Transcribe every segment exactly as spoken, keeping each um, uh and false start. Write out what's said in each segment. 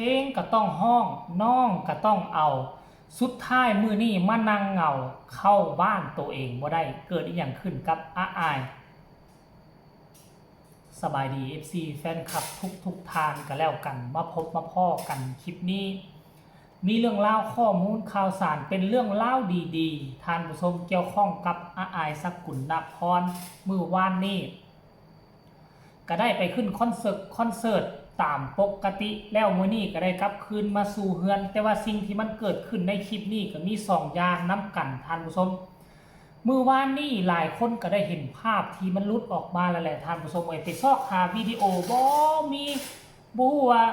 เพลงก็ต้องฮ้อง น้องก็ต้องเอา สุดท้ายมื้อนี้มานั่งเหงา เข้าบ้านตัวเองบ่ได้ เกิดอิหยังขึ้นกับอาอาย สบายดี เอฟซี แฟนคลับทุกๆท่านก็แล้วกัน มาพบมาพ้อกันคลิปนี้ มีเรื่องราวข้อมูลข่าวสารเป็นเรื่องราวดีๆ ท่านผู้ชม เกี่ยวข้องกับอาอาย สกุลนพร มื้อวานนี้ ก็ได้ไปขึ้นคอนเสิร์ต คอนเสิร์ตตามปกติ แล้วมื้อนี้ก็ได้กลับคืนมาสู่เฮือน แต่ว่าสิ่งที่มันเกิดขึ้นในคลิปนี้ก็มีสองอย่างนำกัน ท่านผู้ชม มื้อวานนี้หลายคนก็ได้เห็นภาพที่มันหลุดออกมาแล้วแหละ ท่านผู้ชมเอ้ย ไปซอกหาวิดีโอ บ่มี บ่ฮู้ว่า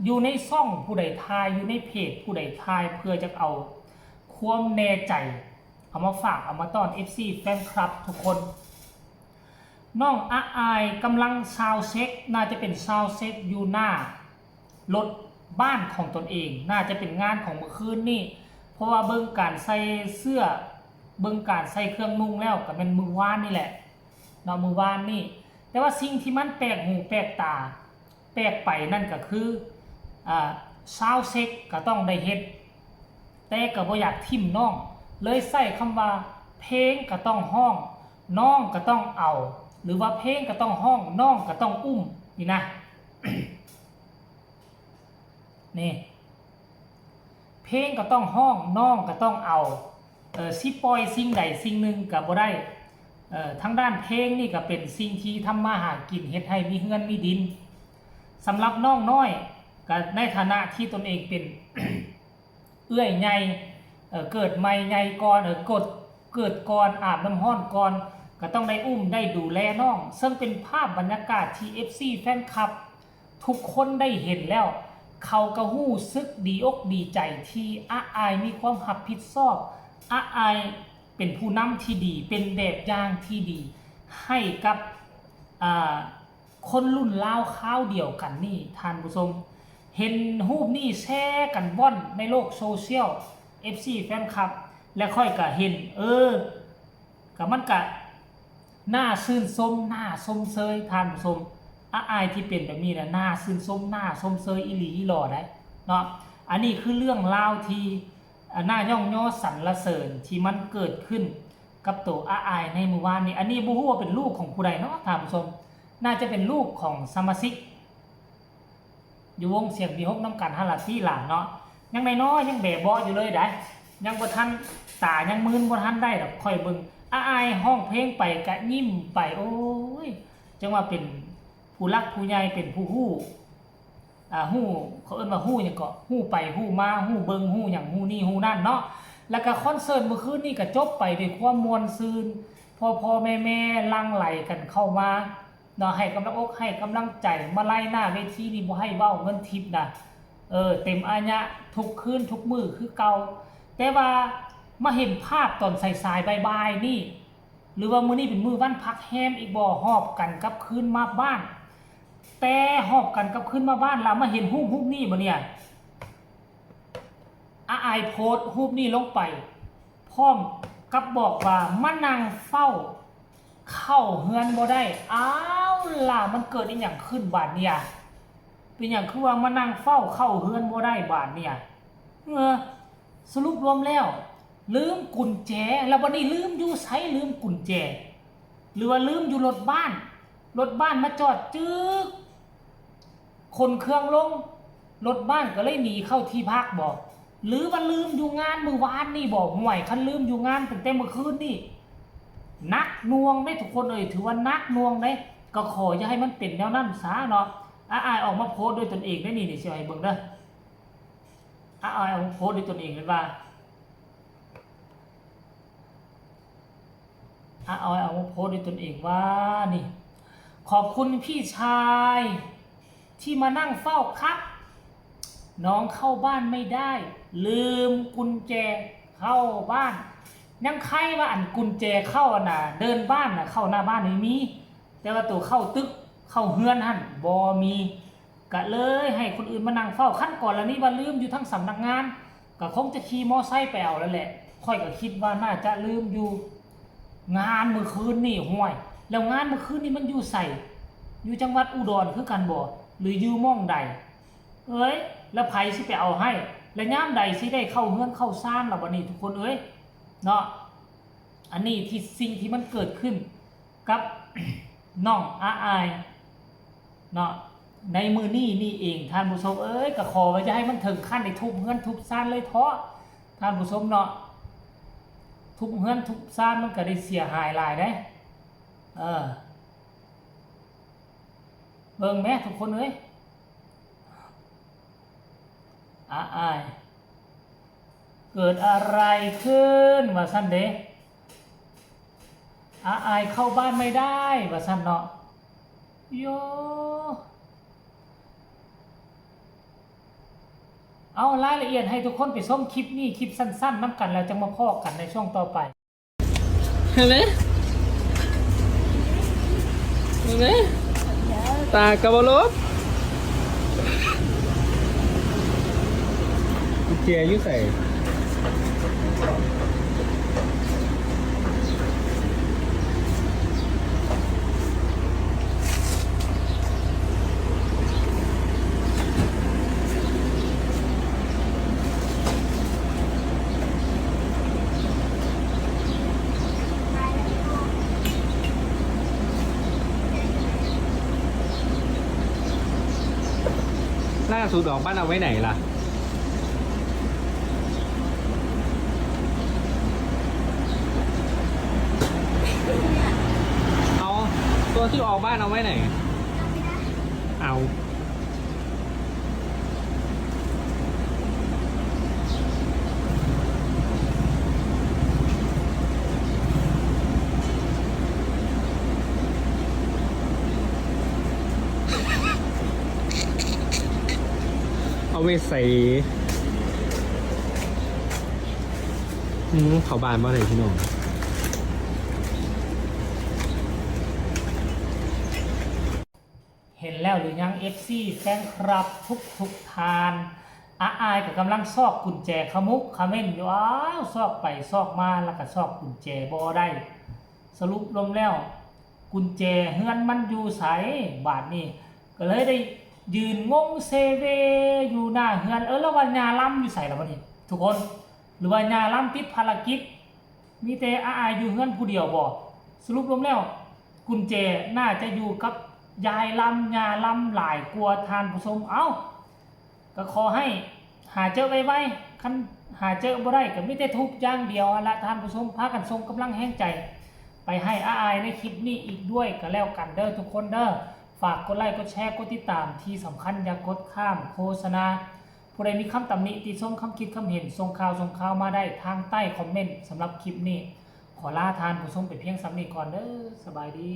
อยู่ในช่องผู้ใดถ่าย อยู่ในเพจผู้ใดถ่าย เพื่อจะเอาความแน่ใจ เอามาฝาก เอามาต้อน เอฟซี แฟนคลับทุกคน น้องอาอายกำลังซาวด์เช็ค น่าจะเป็นซาวด์เช็คอยู่หน้ารถบ้านของตนเอง น่าจะเป็นงานของเมื่อคืนนี้ เพราะว่าเบิ่งการใส่เสื้อ เบิ่งการใส่เครื่องนุ่งแล้วก็แม่นมื้อวานนี่แหละเนาะ มื้อวานนี่ แต่ว่าสิ่งที่มันแปลกหูแปลกตา แปลกไปนั่นก็คือ อ่า ซาวด์เช็คก็ต้องได้เฮ็ด แต่ก็บ่อยากถิ่มน้อง เลยใช้คำว่า เพลงก็ต้องฮ้อง น้องก็ต้องเอา หรือว่าเพลงก็ต้องฮ้อง น้องก็ต้องอุ้ม นี่นะ นี่ เพลงก็ต้องฮ้อง น้องก็ต้องเอา เอ่อ สิปล่อยสิ่งใดสิ่งหนึ่งก็บ่ได้ เอ่อ ทางด้านเพลงนี่ก็เป็นสิ่งที่ทำมาหากิน เฮ็ดให้มีเฮือนมีดิน สำหรับน้องน้อย ก็ในฐานะที่ตนเองเป็น เอื้อยใหญ่ เอ่อ เกิดใหม่ใหญ่ก่อน เอ่อ กด เกิดก่อน อาบน้ำฮ้อนก่อน ก็ต้องได้อุ้มได้ดูแลน้อง ซึ่งเป็นภาพบรรยากาศที่ เอฟซี แฟนคลับ ทุกคนได้เห็นแล้ว เขาก็ฮู้สึกดีอกดีใจที่อาอายมีความรับผิดชอบ อาอายเป็นผู้นำที่ดี เป็นแบบอย่างที่ดี ให้กับ อ่า คนรุ่นราวคราวเดียวกันนี่ ท่านผู้ชม เห็นรูปนี่แชร์กันว่อนในโลกโซเชียล เอฟซี แฟนคลับ และข้อยก็เห็น เออ ก็มันก็น่าชื่นชม น่าชมเชย ท่านผู้ชม อาอายที่เป็นแบบนี้นะ น่าชื่นชม น่าชมเชยอีหลีอีหล่อได้เนาะ อันนี้คือเรื่องราวที่ อ่า น่าย่องยอสรรเสริญที่มันเกิดขึ้นกับตัวอาอายในมื้อวานนี้ อันนี้บ่ฮู้ว่าเป็นลูกของผู้ใดเนาะ ท่านผู้ชม น่าจะเป็นลูกของสมาชิก อยู่วงเสียงวีหกนำกันหั่นล่ะติหลานเนาะ ยังน้อยๆ ยังแบเบาะอยู่เลยได้ ยังบ่ทัน ตายังมืนบ่ทันได้ดอก ค่อยเบิ่ง อาอายฮ้องเพลงไปก็ยิ้มไป โอ้ย จั่งว่าเป็นผู้หลักผู้ใหญ่ เป็นผู้ฮู้ อ่า ฮู้ เขาเอิ้นว่าฮู้หยังเกาะ ฮู้ไปฮู้มา ฮู้เบิ่งฮู้หยัง ฮู้นี่ฮู้นั่นเนาะ แล้วก็คอนเสิร์ตมื้อคืนนี้ก็จบไปด้วยความม่วนซื่น พ่อๆ แม่ๆ หลั่งไหลกันเข้ามาเนาะ ให้กำลังอกให้กำลังใจ มาลัยหน้าเวทีนี่บ่ให้เว้าเงินทิปนะ เออ เต็มอะหยะ ทุกคืนทุกมื้อคือเก่า แต่ว่ามาเห็นภาพตอนสายๆ บ่ายๆ นี่ หรือว่ามื้อนี้เป็นมื้อวันพักแฮมอีกบ่ หอบกันกลับคืนมาบ้าน แต่หอบกันกลับคืนมาบ้าน แล้วมาเห็นรูปรูปนี้บ่เนี่ย อาอายโพสต์รูปนี้ลงไป พร้อมกับบอกว่ามานั่งเฝ้า เข้าเฮือนบ่ได้ อ้าวล่ะ มันเกิดอีหยังขึ้นบาดเนี่ย เป็นหยังคือว่ามานั่งเฝ้า เข้าเฮือนบ่ได้บาดเนี่ย เออ สรุปรวมแล้ว ลืมกุญแจ แล้วบัดนี้ลืมอยู่ไส ลืมกุญแจ หรือว่าลืมอยู่รถบ้าน รถบ้านมาจอดจึ๊ก ขนเครื่องลง รถบ้านก็เลยหนีเข้าที่พักบ่ หรือว่าลืมอยู่งานมื้อวานนี่บ่ ห่วย คันลืมอยู่งานตั้งแต่มื้อคืนนี่ หนักหน่วงเด้ทุกคนเอ้ย ถือว่าหนักหน่วงเด้ ก็ขออย่าให้มันเป็นแนวนั้นซะเนาะ อาอายออกมาโพสต์ด้วยตนเองได้นี่ นี่สิให้เบิ่งเด้อ อาอายออกมาโพสต์ด้วยตนเองเลยว่า อาอายออกมาโพสต์ด้วยตนเองว่านี่ ขอบคุณพี่ชายที่มานั่งเฝ้าครับ น้องเข้าบ้านไม่ได้ ลืมกุญแจเข้าบ้าน ยังใครว่าอันกุญแจเข้าอันน่ะ เดินบ้านน่ะ เข้าหน้าบ้านไม่มี แต่ว่าตัวเข้าตึก เข้าเฮือนหั่นบ่มี ก็เลยให้คนอื่นมานั่งเฝ้า คันกรณีว่าลืมอยู่ทั้งสำนักงาน ก็คงจะขี่มอไซค์ไปเอาแล้วแหละ ข้อยก็คิดว่าน่าจะลืมอยู่งานมื้อคืนนี่ ห่วย แล้วงานมื้อคืนนี่มันอยู่ไส อยู่จังหวัดอุดรคือกันบ่ หรืออยู่หม่องใด เอ้ย แล้วไผสิไปเอาให้ แล้วยามใดสิได้เข้าเฮือนเข้าซานล่ะบัดนี้ทุกคนเอ้ย เนาะ อันนี้ที่สิ่งที่มันเกิดขึ้นกับ น้องอาอายเนาะ ในมื้อนี้นี่เอง ท่านผู้ชมเอ้ย ก็ขอว่าอย่าให้มันถึงขั้นได้ทุบเฮือนทุบซานเลยเถาะ ท่านผู้ชมเนาะ ทุบเฮือนทุบซานมันก็ได้เสียหายหลายเด้ เออ เบิ่งแหมทุกคนเอ้ย อาอาย เกิดอะไรขึ้น ว่าซั่นเด้ อาอายเข้าบ้านไม่ได้ ว่าซั่นเนาะ โย เอารายละเอียดให้ทุกคนไปชมคลิปนี้ คลิปสั้นๆนำกัน แล้วจั่งมาพ้อกันในช่วงต่อไป เห็นไหม เห็นไหม ตากะบ่หลบ กุญแจอยู่ไส ล่าสุดออกบ้านเอาไว้ไหนล่ะ เอา ตัวที่ออกบ้านเอาไว้ไหน เอา เอาไว้ใส่ อืม เข้าบ้านบ่ได้พี่น้อง เห็นแล้วหรือยัง เอฟซี แฟนคลับทุกทุกท่าน อาอายก็กำลังซอกกุญแจขมุกเขม้นอยู่ อ้าว ซอกไปซอกมาแล้วก็ซอกกุญแจบ่ได้ สรุปรวมแล้ว กุญแจเฮือนมันอยู่ไส บาดนี้ ก็เลยได้ยืนงงเซเวอยู่หน้าเฮือน เออ แล้วว่าย่าลำอยู่ไสล่ะบัดนี้ ทุกคน หรือว่าย่าลำติดภารกิจ มีแต่อาอายอยู่เฮือนผู้เดียวบ่ สรุปรวมแล้ว กุญแจน่าจะอยู่กับยายลำ ย่าลำหลายกว่า ท่านผู้ชม เอ้า ก็ขอให้หาเจอไวๆ คันหาเจอบ่ได้ก็มีแต่ทุบอย่างเดียวหั้นละ ท่านผู้ชม พากันส่งกำลังแฮงใจไปให้อาอายในคลิปนี้อีกด้วยก็แล้วกันเด้อทุกคนเด้อ ฝากกดไลค์ กดแชร์ กดติดตาม ที่สำคัญอย่ากดข้ามโฆษณา ผู้ใดมีคำตำหนิติชม คำคิดคำเห็น ส่งข่าวส่งข่าวมาได้ทางใต้คอมเมนต์ สำหรับคลิปนี้ ขอลาท่านผู้ชมไปเพียงส่ำนี้ก่อนเด้อ สบายดี